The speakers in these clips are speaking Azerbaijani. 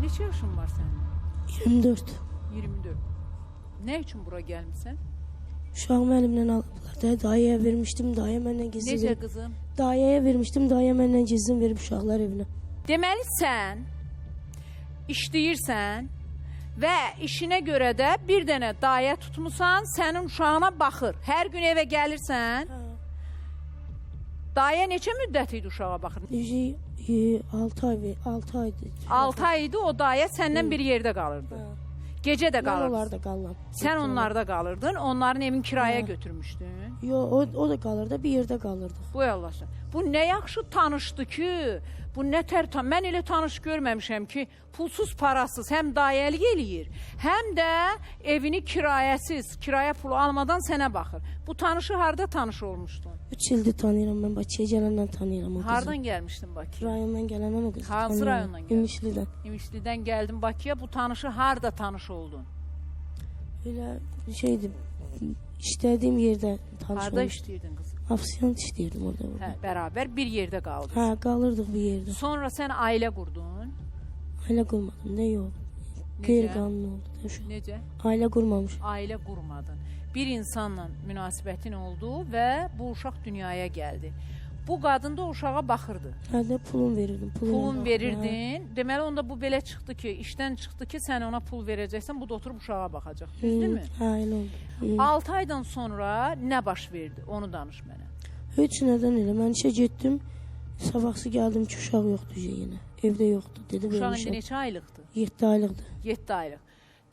Neçə yaşın var sənin? 24. 24. Nə üçün bura gəlmisən? Uşağımı əlimdən alıblar da. Dayıya vermişdim, dayı məndən gizli Necə verib. qızım? Dayıya vermişdim, dayı məndən gizlin verib uşaqlar evinə. Deməli sən işləyirsən və işinə görə də bir dənə dayə tutmusan, sənin uşağına baxır. Hər gün evə gəlirsən. Hə. Dayə neçə müddət idi uşağa baxır? 6 ay, 6 aydı. 6 ay idi o dayə səndən bir yerdə qalırdı. Hə. Gecə də Mən qalırdı. onlarda qalıram. Sən onlarda qalırdın, onların evin kirayə götürmüşdün. Yox, o da qalırdı, bir yerdə qalırdıq. Bu Allah aşkına. Bu nə yaxşı tanışdı ki, bu nə tər mən elə tanış görməmişəm ki, pulsuz parasız həm dayəlik eləyir, həm də evini kirayəsiz, kirayə pulu almadan sənə baxır. Bu tanışı harda tanış olmuşdun? 3 ildir tanıyıram mən Bakıya gələndən tanıyıram o qızı. Hardan gəlmişdin Bakıya? Rayondan gələndən o qızı Hansı tanıyıram. rayondan gəldin? İmişlidən. İmişlidən gəldin Bakıya. Bu tanışı harda tanış oldun? Elə şeydi, işlədiyim yerdə tanış Harda olmuşdum. işləyirdin qızım? Ofisiant işləyirdim orada. Burada. Hə, bərabər bir yerdə qaldınız. Hə, qalırdıq bir yerdə. Sonra sən ailə qurdun. Ailə qurmadım da, yox. Necə? Qeyri-qanuni oldu da uşaq. Necə? Ailə qurmamışam. Ailə qurmadın. Bir insanla münasibətin oldu və bu uşaq dünyaya gəldi. Bu qadın da uşağa baxırdı. Hə də pulum verirdim. Pulun verirdin. Deməli onda bu belə çıxdı ki, işdən çıxdı ki, sən ona pul verəcəksən, bu da oturub uşağa baxacaq. Düzdürmü? Hə, elə oldu. 6 aydan sonra nə baş verdi? Onu danış mənə. Heç nədən elə. Mən işə getdim. Sabahsı gəldim ki, uşaq yoxdur yenə. Evdə yoxdur dedi. Uşaq indi vermişəm. neçə aylıqdır? 7 aylıqdır. 7 aylıq.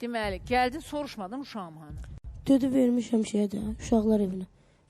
Deməli, gəldin, soruşmadın uşağım hanı? Dedi vermişəm şeyə də, uşaqlar evinə.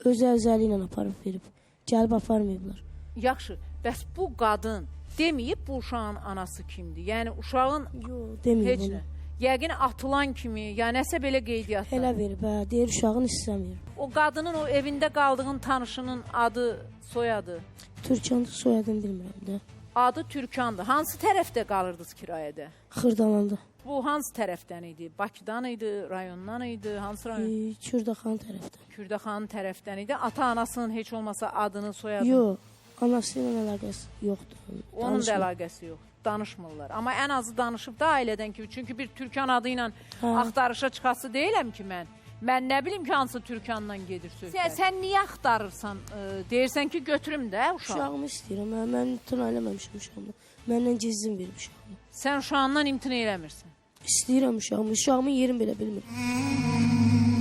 Özü əzəli ilə aparıb verib. Gəlib aparmayıblar. Yaxşı, bəs bu qadın deməyib bu uşağın anası kimdir? Yəni uşağın Yox, deməyib heç onu. nə. Yəqin atılan kimi, ya nəsə belə qeydiyyatda. Elə verib, hə, deyir uşağın istəmir. O qadının o evində qaldığın tanışının adı, soyadı. Türkandır, soyadını bilmirəm də. Adı Türkandır. Hansı tərəfdə qalırdınız kirayədə? Xırdalanda. Bu hansı tərəfdən idi? Bakıdan idi, rayondan idi, hansı rayon? Kürdəxan tərəfdən. Kürdəxanın tərəfdən idi. Ata-anasının heç olmasa adını, soyadını. Yox, anası ilə əlaqəsi yoxdur. Onun da əlaqəsi yox. Danışmırlar. Amma ən azı danışıb da ailədən ki, çünki bir Türkan adı ilə axtarışa çıxası deyiləm ki mən. Mən nə bilim ki, hansı Türkanla gedir söhbət. Sən niyə axtarırsan? Deyirsən ki, götürüm də uşağı. Uşağımı istəyirəm. Hə, mən imtina eləməmişəm uşağımı. Məndən gizlin verib uşağımı. Sən uşağından imtina eləmirsən. İstəyirəm uşağımı. Uşağımın yerini belə bilmirəm.